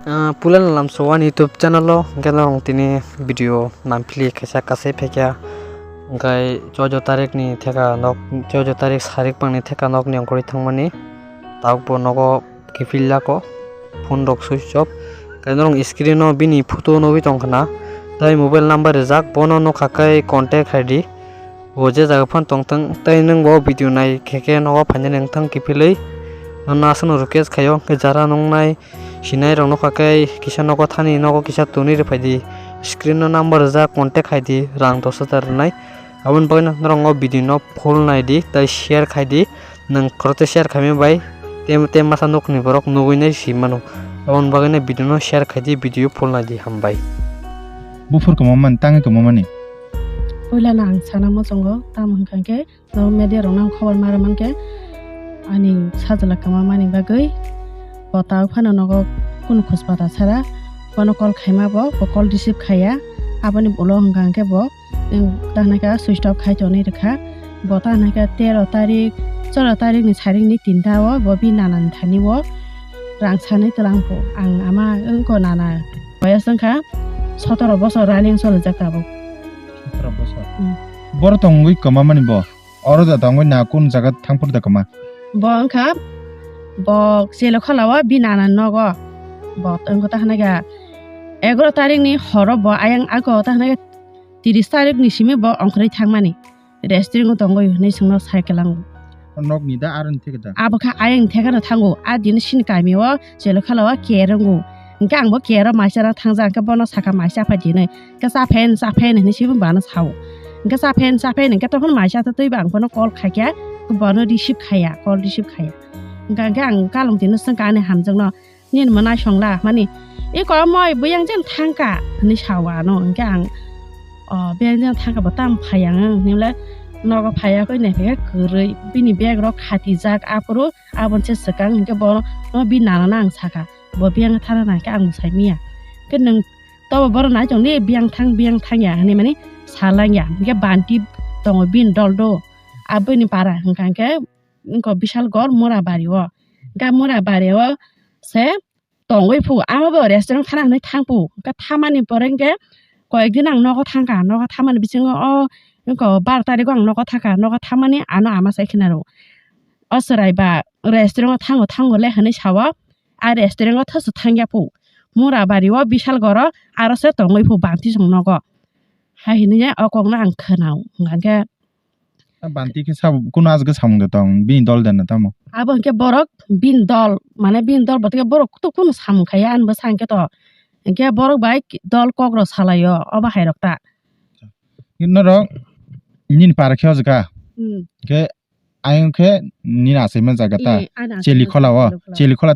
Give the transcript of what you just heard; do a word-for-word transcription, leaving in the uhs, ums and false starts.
Ah, Puila Lamsawani YouTube channel o hwnkhe norok tini video namphili kaisa kasai phaikha, hwnkhe choudo tarik ni theka nok, choudo tarik sarik pangni theka nok ni ongkhorwi thangmani, tabuk bo nogo kiphil lako, phone rok switch off, hwnkhe norok screen o bini photo nugwi tongkha na, tai mobile number rijak, bono nukha khe contact khaidi. Bo je jaga phano tongthung, tei nwng bo video nai khe khe nogo phainani wngthang kiphilwi. Nono aswkno request khaio, hwnkhe jara nungnai sinai rok nokha khe kisa nogo thani nogo kisa tonwi rwphaidi. Screen o number rijak, contact khaidi, rang dos hajar rwnai. Aboni bagwi no norok o video no full naidi tei share khaidi. Nwng khoroksa share khaimani bai tem tem masa nokni borok nugwi nai si mano. Aboni bagwi no video no share khaidi, video full naidi, hambai. Buphur kwmamani, tangwi kwmamani. Puila no ang sana muchungo, tamo hwnkha khe, no media rok no ang khobor ma rwmani khe, ani sajla kwmamani bagwi, bo tabuk phano nogo kunu khojpata sara, bono call khaima bo, bo call receive khaiya, aboni ulo hwnkha khe bo, Em, ta hwnwi khe switch off khai tonwi rwkha. Bo ta hwnwi khe tero tarik, choro tarik ni sarik ni tinta o bo bini nana ni thani o rang sanwi twlang phu. Ang ama wngko nana boyos wngkha sotoro bosor running solijak tabuk. Sotoro bosor. Hmm. Boro tongwi kwmamani bo? Oro da tongwi na kun jaga thangphuru da kwma? Bo wngkha bo Chelokhola o bini nana ni nogo. Bo wngkha ta hwnwi khe egaroh tarik ni horo bo ayang ako ta hwnwi khe tiris tarik ni simi bo ongkhorwi thangmani restaurant o tongwi hwnwi chwngno sai kwlango. O nokni da aroni theke da? Abo kha ayang thekano thango, a dini sini kami o Chelokhola o care wngo. Hwnkhe ang bo care o maisa rang thangjak, hwnkhe bono sakha maisa aphai dinwi. Hwnkhe chaphen, chaphen hwnwi sibo bana sao. Hwnkhe chaphen, chaphen hwnkhe tokhono maisa twi ba ang bono call khaikha, bono receive khaiya, call receive khaiya. Hwnkhe, hwnkhe ang kalong tino swngkha ani hamjakno. Nini mwnaisong la mani, "Iko moi buyang jen thangka," hwnwi sao ano. Hwnkhe ang, "O, buyang jen thangka bo tamo phai ang?" Hwnwi le nogo phai yakui naikhe kwrwi bini bag rok khatijak aphuru aboni se swkang hwnkhe bo no bini nana no ang sakha, "Bo buyang thana naikhe ang bo sai manya." Hwnkhe nwng tobo borok nai tongdi, "Buyang thang, buyang thangya," hwnwi mani salangya. Hwnkhe banti tongo bini dol do, aboni para hwnkha hwnkhe wngkha Bishalgarh Murabari o. Hwnkhe Murabari o se tongwi phu. Amo bo restaurant thana hwnwi thang phu. Hwnkhe thamani pore hwnkhe koyek din ang nogo thangkha. Nogo thamani bisingo o wngkha baro tarikgo ang nogo thangkha. Nogo thamani ano ama sai khna rw. O chwrai ba restaurant o thango thango le hwnwi sao. A restaurant o thaso thangya phu. Murabari o Bishalgarh o aro se tongwi phu banti song nogo. Hai hwnwi o kokno ang khwnao. Hwnkha hwnkhe A banti khe sabo, kuno aswk samung de tong, bini dol de na tamo? Abo hwnkhe borok bini dol, mane bini dol bo tei borok to kuno samung khaiya, ani bwsa hwnkhe to. Hwnkhe borok bai dol kok rok salaio, obo hai rok ta. Norok nini para khe o jaga? Hmm. Khe ayang khe nini achaima jaga ta? Eh, ani achaima Chelikhola o, Chelikhola. Chelikhola